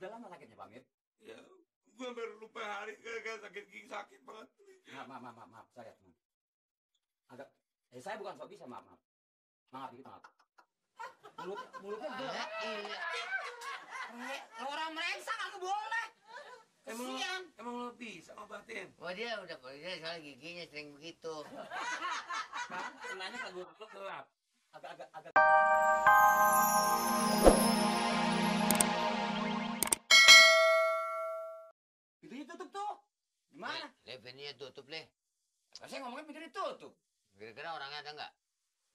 Udah lama sakitnya Pak Amir? Ya, gua baru lupa hari gara-gara sakit gigi, sakit banget. Maaf, saya agak, saya bukan sok bisa, maaf. Maaf. Mulutnya gelap. Orang merengsa nggak boleh. Kesian. Emang lo bisa ngobatin? Oh dia udah soal giginya sering begitu. Kan, kenanya kagak gelap. Agak. Pintunya tutup tuh. Gimana? Pintunya tutup, Le. Saya ngomongin pintunya tutup. Kira-kira orangnya ada nggak?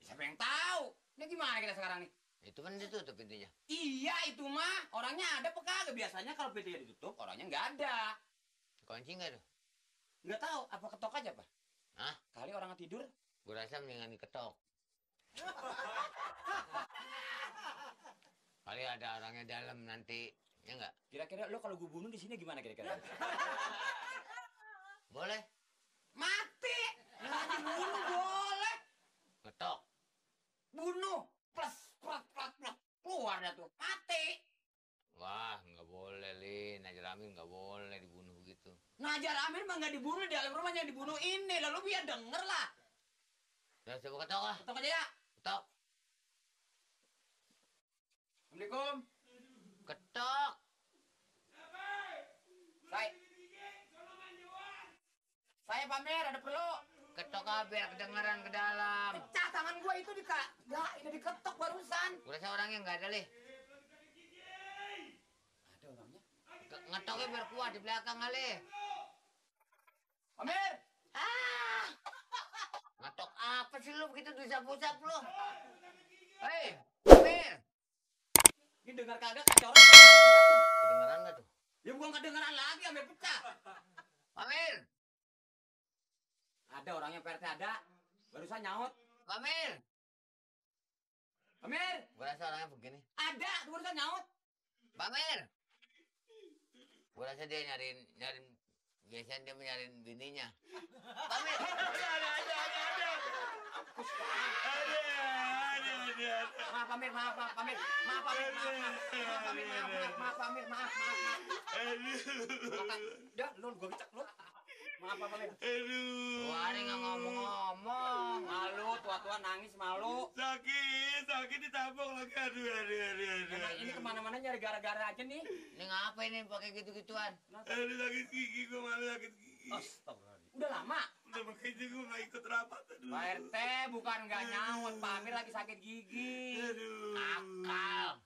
Siapa yang tahu? Ini gimana kita sekarang nih? Itu kan ditutup pintunya. Iya, itu mah. Orangnya ada apa kagak? Biasanya kalau pintunya ditutup, orangnya nggak ada. Kunci nggak tuh? Nggak tahu. Apa ketok aja, Pak? Hah? Kali orang tidur. Gue rasa mendingan diketok. Kali ada orangnya dalam nanti, ya nggak? Kira-kira lo kalau gue bunuh di sini gimana kira-kira? Boleh? Mati. Nggak dibunuh boleh. Ketok. Bunuh. Plus. Keluar dah tuh. Mati. Wah, nggak boleh, Lin. Najar Amin nggak boleh dibunuh begitu. Najar Amin mah nggak dibunuh di dalam rumahnya, yang dibunuh ini. Lalu biar denger lah. Udah, coba ketok lah. Ketok aja ya. Ketok. Assalamualaikum. Ketok. Saya Pamer, ada perlu. Ketok biar kedengeran ke dalam. Pecah tangan gua itu ini diketok barusan. Gue rasa orangnya nggak ada, Le. Ada orangnya. Ngetoknya biar kuat di belakang kali. Pamer. Ngetok apa sih lu begitu diusap-usap lu? Hei, Amir. Ini dengar kagak kacau orang. Kedengeran nggak tuh? Ya bukan kedengeran lagi, Amir pecah. Amir. Ada orangnya PRT ada. Barusan nyaut. Amir. Amir. Gue rasa orangnya begini. Ada, barusan nyaut. Amir. Gue rasa dia nyariin. Biasanya dia nyariin bininya. Amir. Maaf Amir. Udah, lu gua becek lu. Maaf Amir. Aduh. Wah, ini nggak ngomong-ngomong. Malu, tua-tua nangis malu. Sakit ditabok lagi. Aduh. Emang ini kemana-mana nyari gara-gara aja nih. Ini ngapain nih pakai gitu-gituan? Aduh, sakit gigi, gue malah sakit gigi. Astagfirullahaladzim. Udah lama. Udah makanya gue gak ikut rapat. Aduh. Pak RT bukan nggak nyaut, Pak Amir lagi sakit gigi. Aduh. Akal.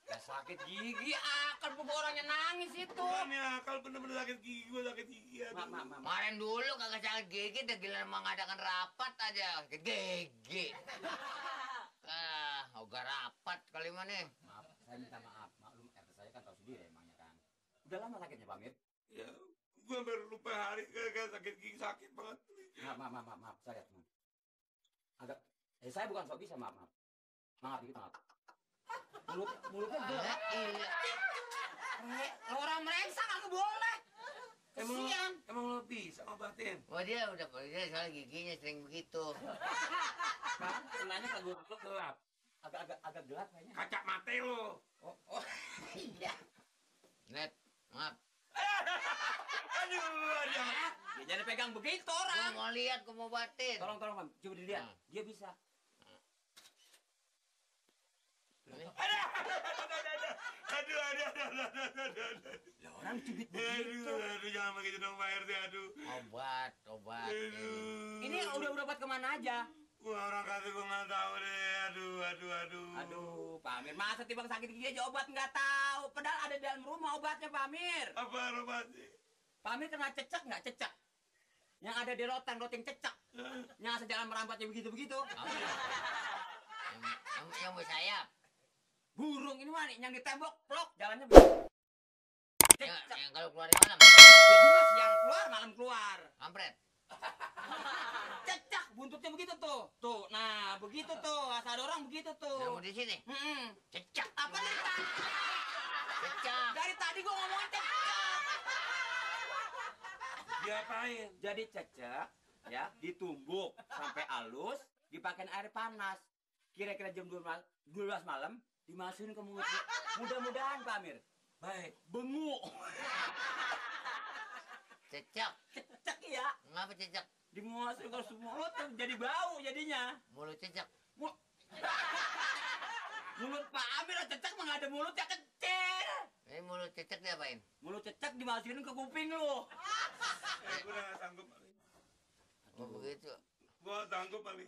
Udah sakit gigi, akal bukan orangnya nangis itu. Ini akal bener-bener sakit gigi, gue sakit gigi. Aduh. Maaf. Kemarin dulu kagak sakit gigi, udah gila mengadakan rapat aja. Sakit gigi. Ogah rapat kali mana? Maaf, saya minta maaf. Maklum RT saya kan tahu sendiri emangnya kan. Udah lama sakitnya Pak Amir? Ya, gue baru lupa hari gara-gara sakit gigi, sakit banget. Maaf, saya agak, saya bukan sok bisa, maaf. Maaf. Mulutnya gelap. Orang merengsa nggak boleh. Kesian. Emang lo bisa ngobatin? Oh dia soal giginya sering begitu. Kan, kenanya kagak gelap. Agak gelap kayaknya. Kaca mata lo. Oh, iya. Net, maaf. Aduh. Ya, jangan pegang begitu Gue orang. mau lihat, gue mau batin. Tolong, Pak. Coba dilihat. Dia bisa. Aduh. Lah orang cubit begitu. Aduh, jangan begitu dong Pak RT, aduh. Obat. Aduh. Ini udah obat kemana aja? Gua orang kata gua nggak tahu deh. Aduh. Aduh, Pak Amir, masa tiba sakit gigi aja obat nggak tahu? Padahal ada di dalam rumah obatnya, Pak Amir. Apa obatnya? Pak Amir kena cecek nggak cecek? Yang ada di roting cecek. Yang asal jalan merampatnya begitu-begitu. Yang bersayap. Burung ini mana? Yang di tembok, plok, jalannya Yang kalau keluar di malam. Ya juga siang keluar, malam keluar. Kampret. Cecek, buntutnya begitu tuh. Tuh, nah begitu tuh. Asal ada orang begitu tuh. Kamu di sini. Cecek. Apa nih? Cecak. Dari tadi gua ngomongin cecek. Diapain? Jadi cecek, ya, ditumbuk sampai halus, dipakein air panas. Kira-kira jam 12 malam dimasukin ke mulut. Mudah-mudahan Pak Amir Baik. Benguk. Cecak. Cecak ya. Ngapa cecak? Dimasukkan semua mulut jadi bau jadinya. Mulut cecak. Mulut, mulut Pak Amir cecak mah nggak ada mulutnya kecil. Ini mulut cecak diapain? Mulut cecak dimasukin ke kuping lu. Gue udah gak sanggup kali. Oh begitu. Gue gak sanggup kali.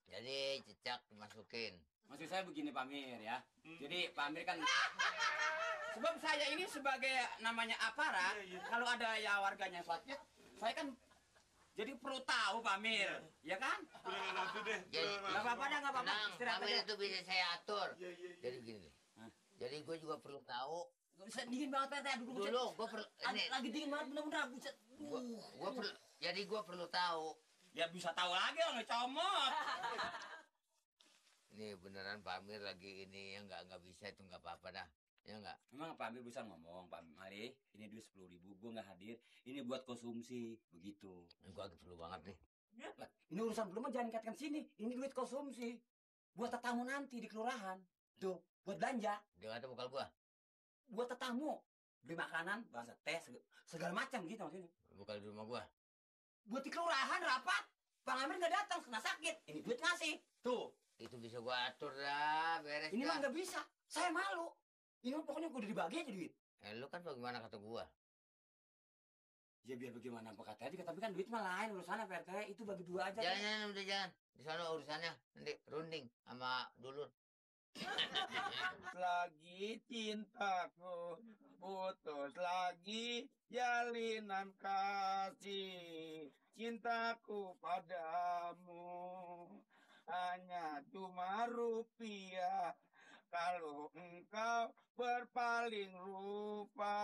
Jadi cecak dimasukin. Maksud saya begini Pak Amir ya. Jadi Pak Amir kan sebab saya ini sebagai namanya aparat, kalau ada ya warganya sakit, saya kan jadi perlu tahu Pak Amir, ya kan? Udah gak nafsu deh. Jadi, Nggak apa-apa dah, nggak apa-apa. Tenang, Istirahat Pamir aja. itu bisa saya atur. Iya, iya, iya. Jadi gini deh. Hah? Jadi gue juga perlu tahu. Gak bisa dingin banget Pak RT, duduk Dulu gue perlu ini. lagi dingin banget bener-bener buset. Gue perlu. Jadi gue perlu tahu. Ya bisa tahu lagi orang comot. Ini beneran Pamir lagi ini ya nggak bisa itu nggak apa-apa dah. Ya nggak. Emang Pak Amir bisa ngomong, Pak Amir, ini duit 10.000, gue nggak hadir, ini buat konsumsi, begitu. Ini gue lagi perlu banget nih. Lah, ini urusan belum mah jangan dikatakan sini, ini duit konsumsi, buat tetamu nanti di kelurahan, tuh, buat belanja, Dia kata bukan gue. buat tetamu, beli makanan, bahasa teh, segala macam gitu maksudnya. Bukan di rumah gue. Buat di kelurahan rapat, Pak Amir nggak datang, kena sakit, ini duit ngasih, tuh, Itu bisa gue atur dah. Beres ini mah dah. nggak bisa, saya malu, ini mah pokoknya udah dibagi aja duit. Lu kan bagaimana kata gue? Ya biar bagaimana apa kata juga, tapi kan duit mah lain urusannya Pak RT, itu bagi dua aja. Jangan, jangan, udah jangan. Di sana urusannya nanti runding sama dulur. Lagi cintaku putus lagi jalinan kasih cintaku padamu hanya cuma rupiah kalau engkau berpaling rupa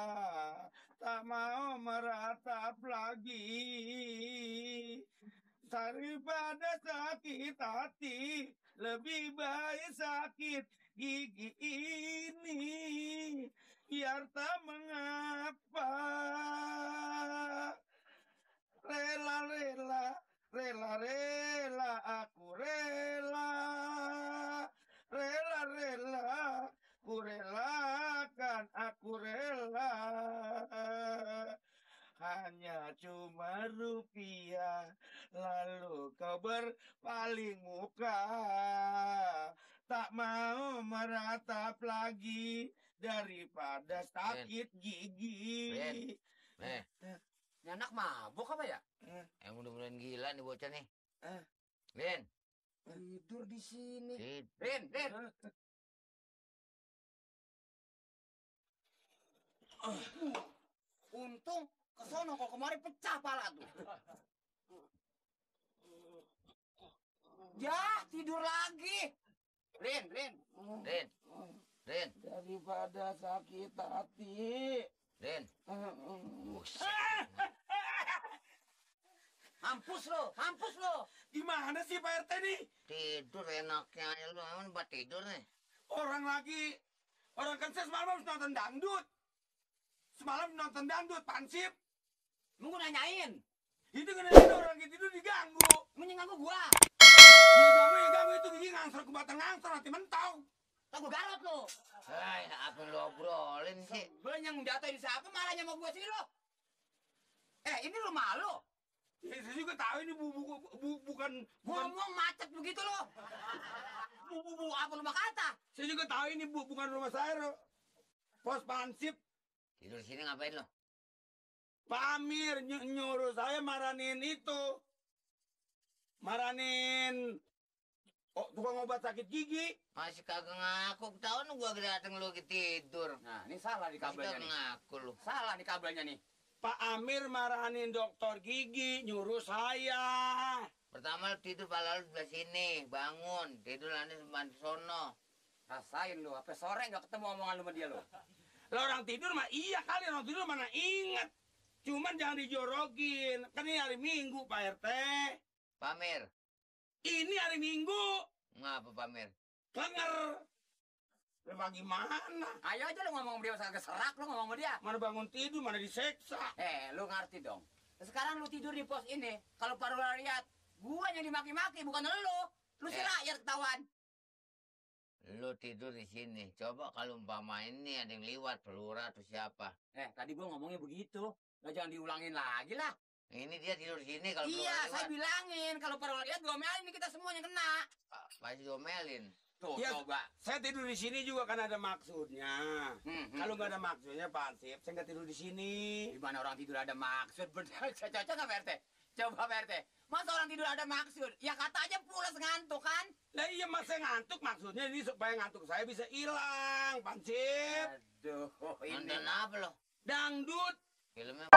tak mau meratap lagi daripada sakit hati lebih baik sakit gigi ini biar tak mengapa rela-rela rela-rela aku rela rela-rela ku relakan aku rela hanya cuma rupiah lalu kau berpaling muka tak mau meratap lagi daripada sakit gigi. Eh, Ini anak mabuk apa ya? yang mudah-mudahan gila nih bocah nih. Eh. Rin, Tidur di sini. Rin, Rin. Untung ke sono kok kemarin pecah pala tuh. Ya, tidur lagi. Rin. Rin, Daripada sakit hati. Rin. Hampus lo. Gimana sih Pak RT nih? Tidur enaknya aja lu emang buat tidur nih. Orang kan saya semalam habis nonton dangdut. Semalam nonton dangdut, pansip. Lu nanyain. Itu kenapa orang gitu diganggu. Lu nyanggu gua. Ya ganggu itu gigi ngangsor ke batang ngangsor nanti mentau. Tak gua garot lo. Hai, apa lu obrolin sih? Gue yang jatuh di siapa marahnya sama gua sini lo. Ini rumah lo. Ya, saya juga tahu ini bukan Ngomong macet begitu lo. Bu, apa lu kata? saya juga tahu ini bukan rumah saya, pos pansip. Tidur sini ngapain lo? Pak Amir nyuruh saya maranin itu. Maranin tukang obat sakit gigi. Masih kagak ngaku, tahu nu gua dateng lu tidur. Nah, ini salah di Masih kabelnya kagak nih. ngaku lu. Salah di kabelnya nih. Pak Amir maranin dokter gigi, nyuruh saya. Pertama lu tidur pala lu sebelah sini, bangun, tidur nanti sebelah sono. Rasain lu, apa sore nggak ketemu omongan lu sama dia lo. Lah orang tidur mah iya kali, orang tidur mana inget. Cuman jangan dijorokin. Kan ini hari Minggu, Pak RT. Pamir, Ini hari Minggu. ngapa Pamir? Kenger. Ya bagaimana? Ayo aja lu ngomong sama dia usah keserak lu ngomong sama dia. Mana bangun tidur, mana diseksa. Lu ngerti dong. Sekarang lu tidur di pos ini, kalau Pak Rula lihat, gua yang dimaki-maki bukan lu. Lu si rakyat ketahuan. Lu tidur di sini. Coba kalau umpama ini ada yang liwat, pelurah atau siapa. Tadi gua ngomongnya begitu. Lah jangan diulangin lagi lah. Ini dia tidur di sini kalau pelurah Iya, liwat. saya bilangin kalau para lihat diomelin nih kita semuanya kena. Pasti diomelin. Tuh, Ya, coba. saya tidur di sini juga kan ada maksudnya. Kalau nggak ada maksudnya, Pak Ansip, saya nggak tidur di sini. Di mana orang tidur ada maksud? Bener, cocok nggak Pak RT? Coba Pak RT. Masa orang tidur ada maksud? Ya kata aja pulas ngantuk kan? Lah iya mas saya ngantuk maksudnya ini supaya ngantuk saya bisa hilang, Pak Ansip. Aduh, ini. Nonton apa lo? Dangdut. Filmnya